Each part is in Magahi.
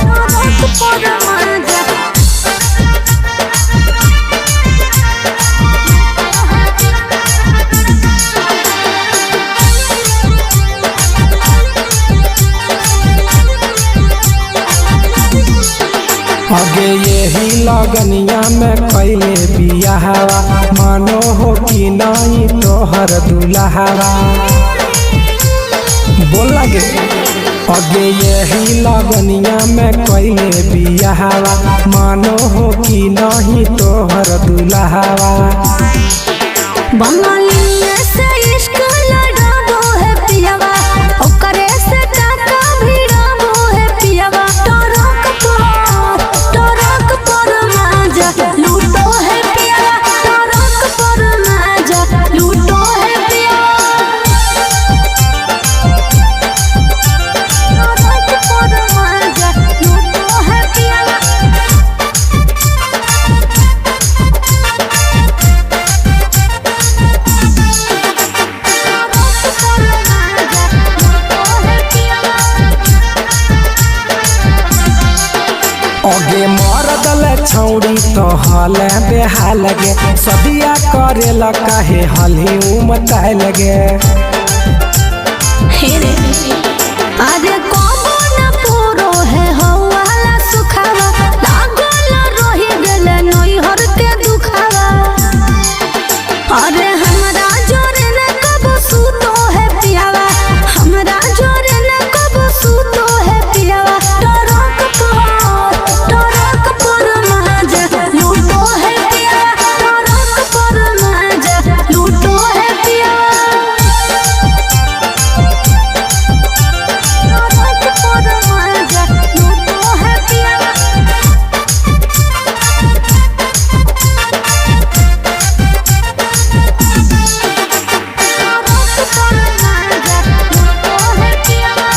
टरक पर माजा। अगे यही लगनिया में कैले बियाहवा, मानो हो कि नहीं तोहर दुल्हावा। बोल लगे। अगे यही लगनिया में कैले बियाहवा, मानो हो कि नहीं तोहर दुल्हावा। बंगालिया से इश्क लड़ाबो है पियावा, ओकरे से टाका भिड़ाबो है पियावा। टरक पर माजा लूटो है पियावा, टरक पर माजा लूटो है पियावा। टरक पर माजा लूटो है पियावा। टरक पर माजा लूटो है पियावा। अगे मरदल छौड़ी तो हल बेहाल गे, सदिया करेला काहे हलही उमताए लगे। हे रे, अरे कबो न पूरो है हौवाला सुखावा, लागल रही गेल नैहर के दुखावा। अरे हमरा जोरे न कबो सुतो है पियावा, हमरा जोरे न कबो सुतो है पियावा। टरक पर माजा लूटो है पियावा, टरक पर माजा लूटो है पियावा। टरक पर माजा लूटो है पियावा। टरक पर माजा लूटो है पियावा।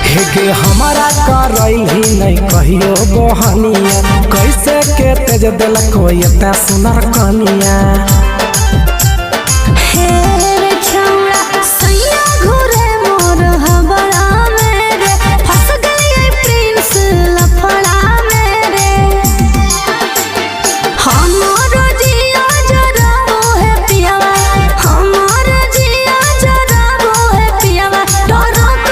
हेगे हमारा करैली नहीं कहियो बहनिया, कैसे के तेज देलक एते सुनर कनिया। हे रे छौड़ा सैया घुरे मोर हबड़ा मेरे, फंस गई प्रिंस लफड़ा मेरे। हमर जिया जराबो है पियावा, हमर जिया जराबो है पियावा। टरक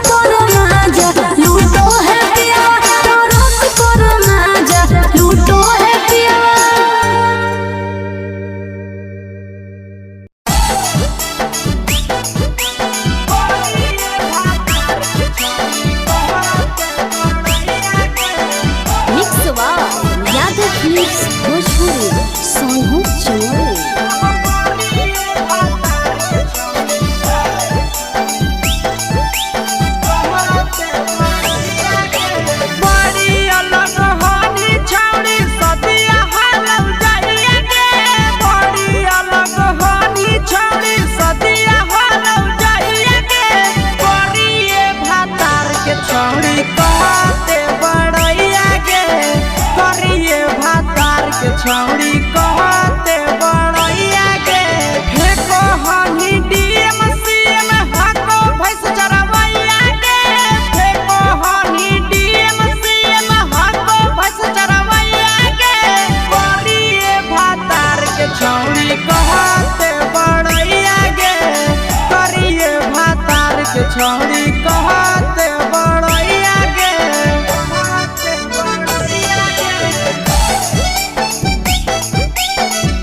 पर माजा लूटो है पियावा, टरक पर माजा लूटो है पियावा। Mix Yadav films Bhojpuri Sonu Chamoli. बड़ी अलग होनी छौड़ी सदिया हालौ जाइए गे, बड़ी अलग होनी छौड़ी सदिया हालौ जाइए गे। करिए भातार के छौड़ी कहते बड़ैया गे, करिए भातार के छौड़ी कहते बड़ैया गे। फेको हनी डीएम सीएम हको भैंस चरवैया गे, फेको हनी डीएम सीएम हको भैंस चरवैया गे। करिए भातार के छौड़ी कहते बड़ैया गे, करिए भातार के छौड़ी कहते बड़ैया गे। कहते बड़ैया गे,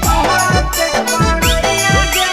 कहते बड़ैया गे।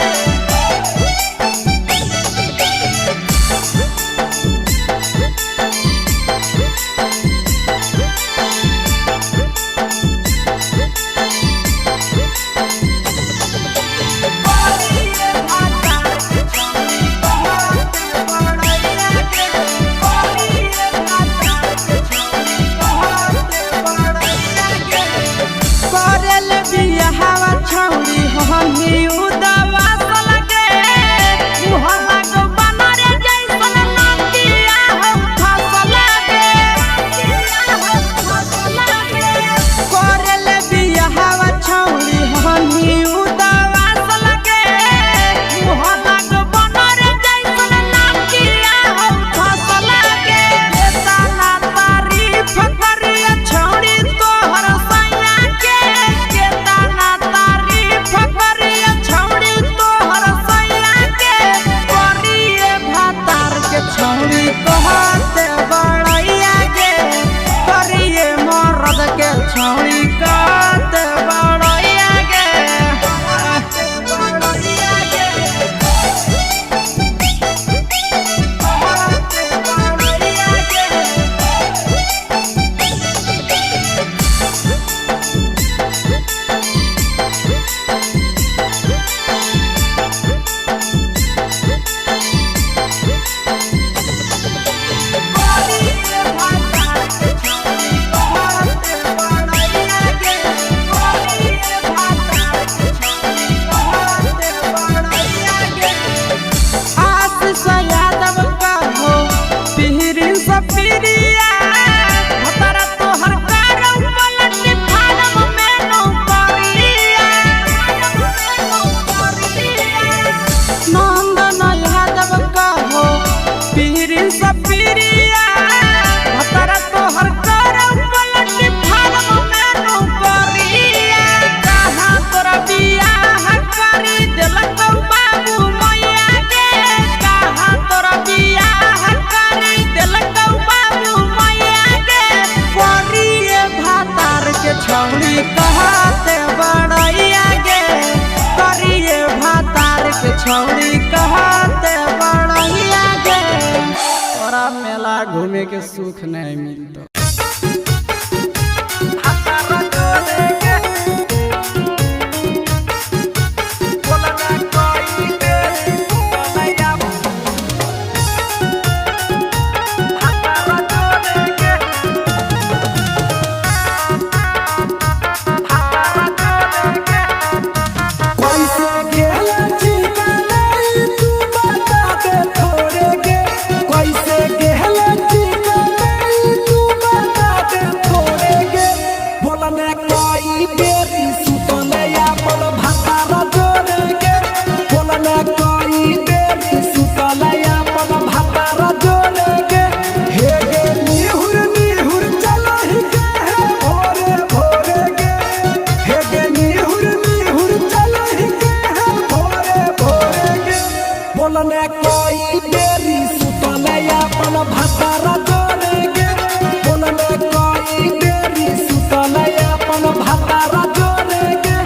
साला घूमे के सुख नहीं मिलता। कैसे गेला चिकनाई तू बता दे थोड़े गे, कैसे गेला चिकनाई तू बता दे थोड़े गे। बोलने कोई बेरी सुतले अपन भातारा जोड़े गे, बोलने कोई बेरी सुतले अपन भातारा जोड़े गे। हे गे निहुर निहुर चलहि गे हे भोरे भोरे गे, हे गे निहुर निहुर चलहि गे हे भोरे भोरे गे। बोलने कोई बेरी सुतले अपन भातारा जोड़े गे, बोलने कोई बेरी सुतले अपन भातारा जोड़े गे।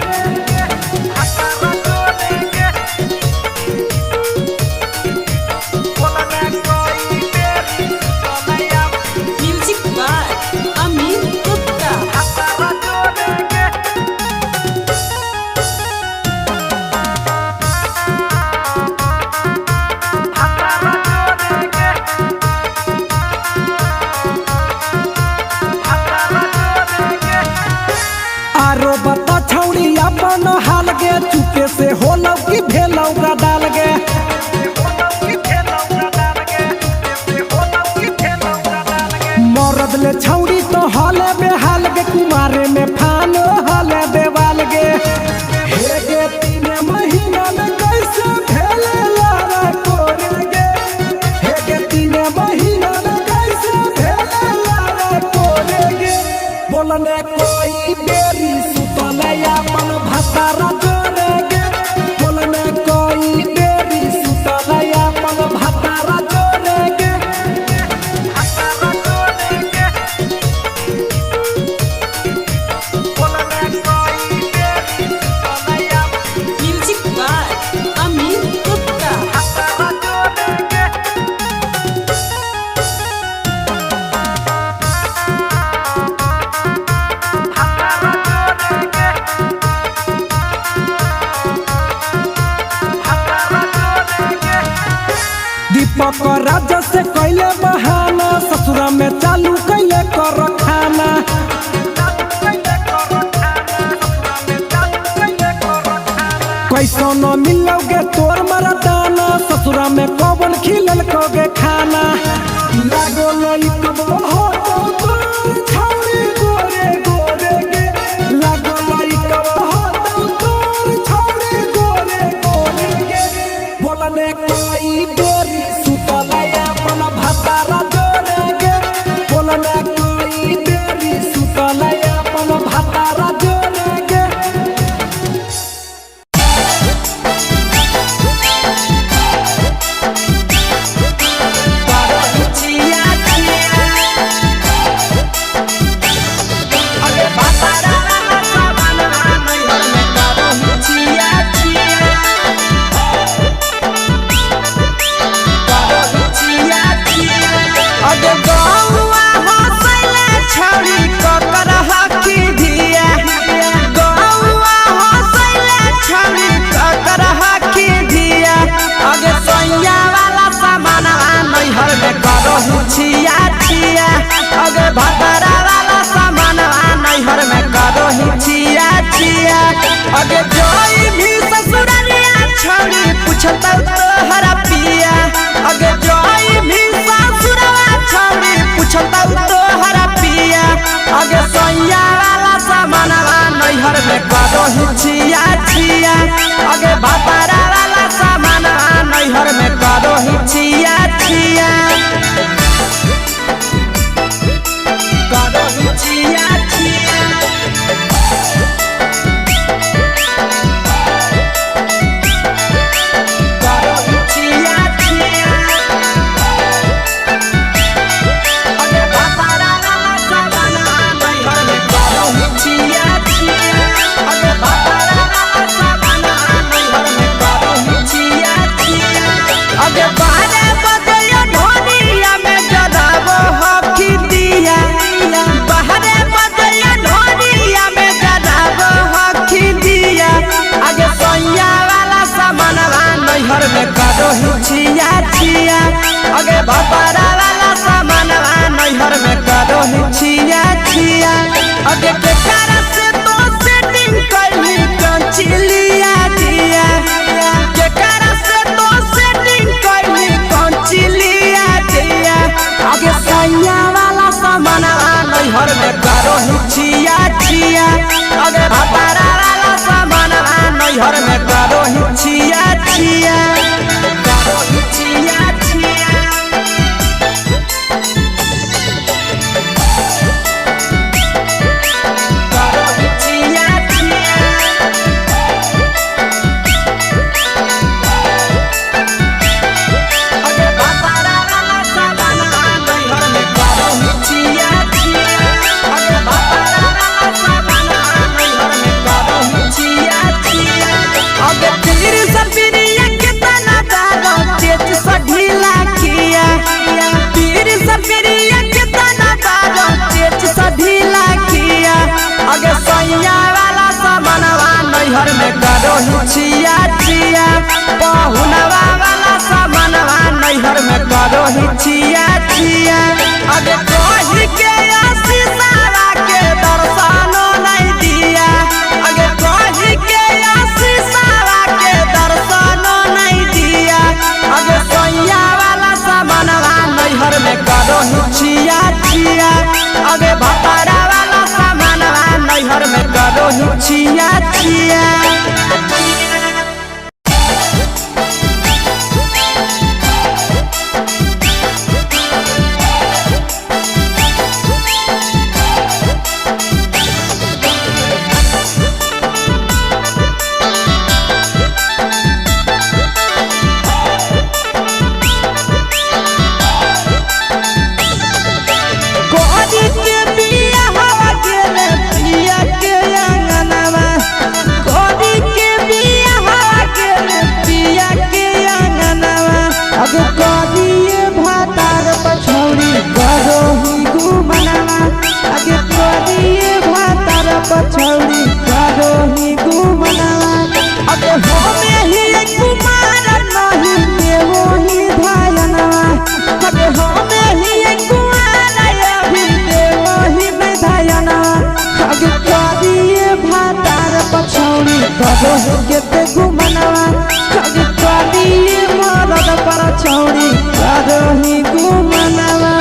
Music by Amit Gupta. आरो बता छौड़ी अपन हाल गे, चुपे से होलौ कि भेलौ डाल गे। मरद ले छौड़ी तो हले बेहाल गे, कुमारे में फानो हले देवाल गे। हे गे तीन महीना में कैसे भेले लारा कोरे गे, हे गे तीन महीना में कैसे भेले लारा कोरे गे। बोलने कोई बेरी सुतले अपन भातारा जोड़े गे, बोलने कोई बेरी सुतले अपन भातारा जोड़े गे। Music by Amit Gupta. दीपक राजा से कैले बहाना, ससुरा में चालू कैले कर खाना। कैसो न मिलोगे तोर मरदाना, ससुरा में कौन खिलल कोगे खाना। लागो लइकबो हो तो तोर छौरी गोरे गोरे गे, लागो लइकबो हो तो तोर छौरी गोरे गोरे गे। बोलने कोई बेरी सुतले अपन भातारा जोड़े गे, बोलने कोई बेरी सुतले अपन भातारा जोड़े गे। अगे गौआ हंसैले छौड़ी ककर हकी धिया, गौआ हंसैले छौड़ी ककर हकी धिया। अगे सैया वाला सामानवा नैहर में करहु छिया छिया, अगे भतरा वाला सामानवा नैहर में करहु छिया छिया। अगे जोई भी ससुररिया छौड़ी पुछतौ तोहरा पिया, अगे जोई भी ससुरवा छौड़ी पुछतौ तोहरा पिया। अगे सैया वाला सामानवा नैहर में करहु छिया छिया, अगे भतरा वाला सामानवा नैहर में करहु छिया छिया। करहु छिया छिया। करहु छिया छिया। अगे भतरा वाला सामानवा नैहर में करहु छिया छिया, अगे भतरा वाला सामानवा नैहर में करो ही छिया छिया। अगे भतारा वाला सामानवा नैहर में करो ही छिया छिया। अगे केकरा से तो सेटिंग कैली कंचिलिया दिया, केकरा से तो सेटिंग कैली कंचिलिया दिया। अगे सैया वाला सामानवा नैहर में करो ही छिया छिया। अगे भतारा वाला सामानवा नैहर में करो ही छिया छिया, करो ही छिया छिया। करो ही छिया छिया। अगे भतारा वाला सामानवा नैहर में करो ही छिया छिया। अगे भतारा वाला सामानवा नैहर में करो ही छिया छिया। अगे पीर सपिरिया कितना दारो चेच सा ढीला किया, पीर सपिरिया कितना दारो चेच सा ढीला किया। अगे सैया वाला सामानवा नैहर में करो ही छिया छिया। पहुनवा वाला सामानवा नैहर में करो ही छिया छिया। अगे कही के आशीषावा के दर्शनो नहीं दिया, अगे कही के आशीषावा के दर्शनो नहीं दिया। अगे सैया वाला सामानवा नैहर में करो ही छिया छिया। अगे भतारा वाला सामानवा नैहर में करो ही छिया छिया। कोरी के बिया हवा गेले पिया के अंगनवा, कोरी के बिया हवा गेले पिया के अंगनवा। अब कोरी भातार पछौरी करो ही गुमनवा, अब कोरी भातार पछौरी करो ही गुमनवा। अब होमे ही कुमार नहीं देवो ही धायनवा, अब होमे ही कुमार अभी देवो ही धायनवा। अब करिए भातार पछौरी करो ही केते गुमनवा, अब करिए मरद पर छौरी करो ही गुमनवा।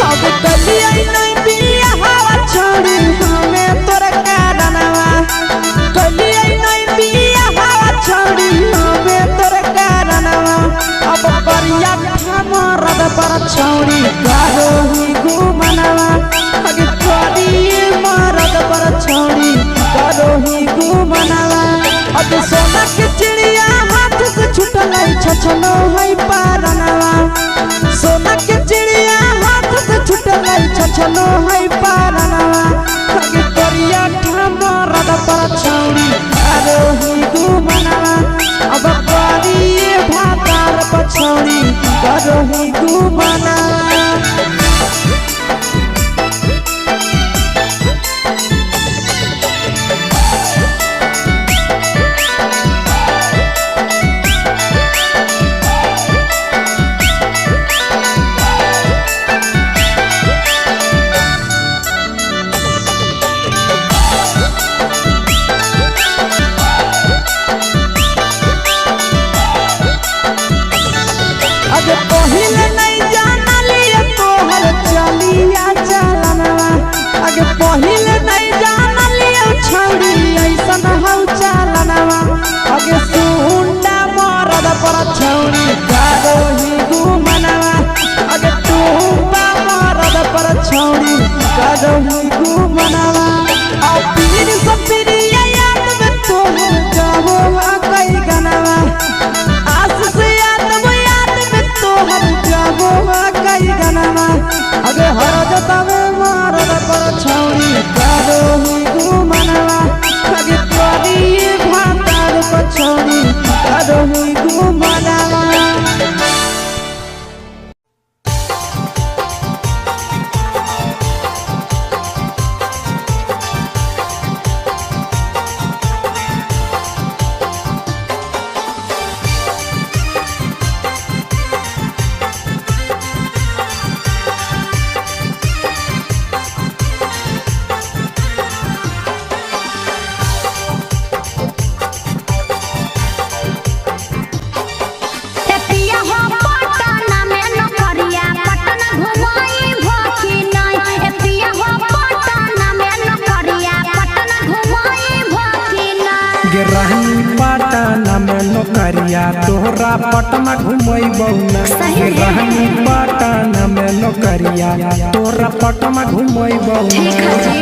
अब कलिया नहीं बिया हवा छोड़ी हमें तोर कारणवा, कलिया नहीं बिया हवा छोड़ी हमें तोर कारणवा। अब करिया मरद पर छोड़ी करो ही गुमनवा, अब करिए मरद पर छोड़ी करो ही गुमनवा। अब सोना के चिड़िया हाथ से छुटल छछनो है पारनवा, सोना के चिड़िया हाथ से छुटल छछनो है पारनवा। अगे करिया मरद पर छौरी करो ही गुमनवा, अब करिए भातार पछौरी करो ही गुमनवा। अब पहिले नहीं जानलिए तोहर चलिया चलनवा, अगे पहिले नहीं जानलिए छौरी ऐसन हौ चलनवा। अगे सुंडा मरद पर छौरी करो ही गुमनवा, अगे टूपा मरद पर छौरी करो ही गुमनवा। आ पीर सपिरिया याद में तोहर जाबो कई गनवा, आस से याद में तोहर जाबो। नौकरिया तोहरा पटना घुमैबौ ना। सही में। रानी पटना में नौकरिया तोहरा पटना घुमैबौ ना। ठीक है जी।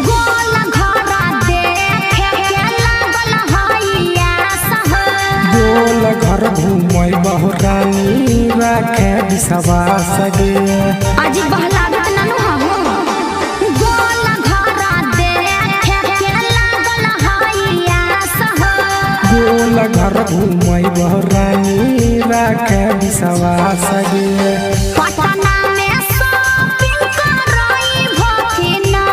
गोल घरा देखे के लागल हैया सह। गोल घर घुमैबौ रानी राखे विश्वास गे। अजी बहलागत नानू हबो। गोल घरा देखे के लागल हैया सह। गोल घर घुमैबौ रानी राखे विश्वास गे। पटना में शॉपिंग करई भखिना।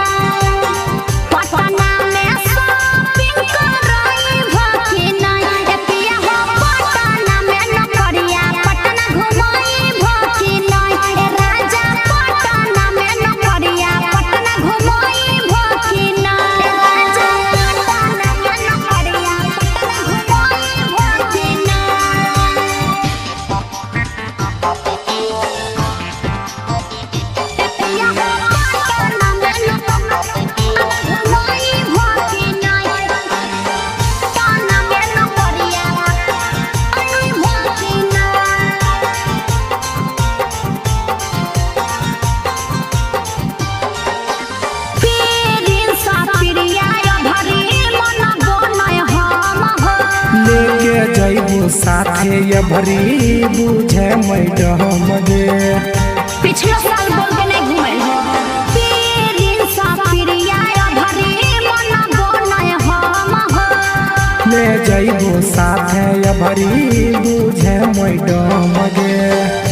पटना में शॉपिंग करई भखिना। ए पिया हो पटना में नौकरिया पटना घुमई भखिना। ए राजा पटना में नौकरिया पटना घुमई भखिना। ए राजा पटना में नौकरिया पटना घुमई भखिना। लेके जैबो साथे ये भरी बुझे मैडम गे। पिछलो साल बोल के नहीं घुमल हो। पीरिन सा प्रिया भरी मन बनय हम हो। ले जैबो साथे ये भरी बुझे मैडम गे।